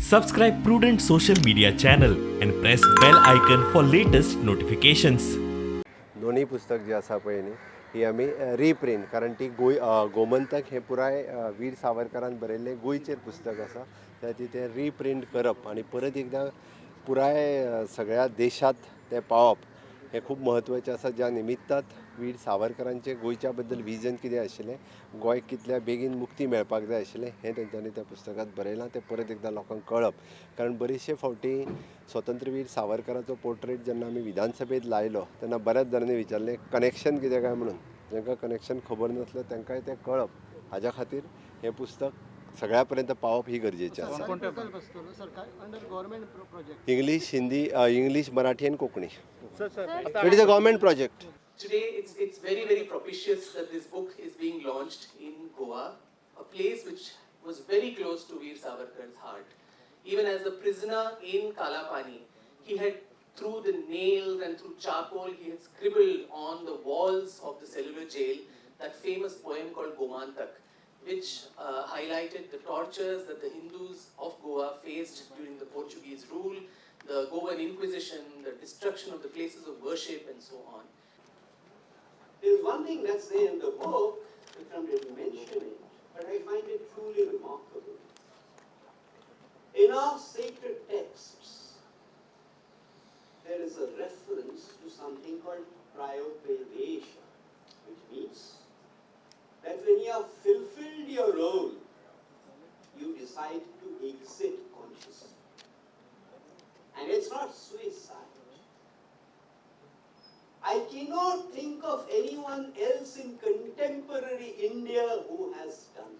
Subscribe Prudent social media channel and press bell icon for latest notifications. दोनूय पुस्तक जी आसा पळय न्ही, ही आमी रिप्रिंट, कारण ती गोंय गोमंतक हें पुराय वीर सावरकरान बरयल्लें गोंयचेर पुस्तक आसा. त्या खातीर तें रिप्रिंट करप आनी परत एकदां पुराय सगळ्या देशांत तें पावप हें खूब म्हत्वाचें आसा, ज्या निमित्तात वीर सावरकरांचें गोंयच्या बद्दल विजन कितें आशिल्लें, गोंय कितल्या बेगीन मुक्ती मेळपाक जाय आशिल्लें, हें तेंच्यांनी त्या पुस्तकांत बरयलां. तें परत एकदां लोकांक कळप, कारण बरेचशे फावटी स्वतंत्रवीर सावरकराचो पोर्ट्रेट जेन्ना आमी विधानसभेंत लायलो तेन्ना बऱ्याच जाणांनी विचारलें कनेक्शन कितें काय म्हणून. जांकां कनेक्शन खबर नासलें तांकांय तें कळप हाज्या खातीर हें पुस्तक सगळ्या पर्यंत पावप ही गरजेचें आसा. English, Hindi, English, Marathi आनी Konkani. It is a government project. Today, it's very, very propitious that this book is being launched in Goa, a place which was very close to Veer Savarkar's heart. Even as a prisoner in Kalapani, he had, through the nails and through charcoal, he had scribbled on the walls of the cellular jail that famous poem called Gomantak, which highlighted the tortures that the Hindus of Goa faced during the Portuguese rule, the Goan Inquisition, the destruction of the places of worship, and so on. There's one thing that's there in the book, Vikram didn't mention it, but I find it truly remarkable. In our sacred texts, there is a reference to something called prayopavesha, which means that when you have fulfilled your role, you decide to exit consciousness. And it's not suicide. I cannot think of anyone else in contemporary India who has done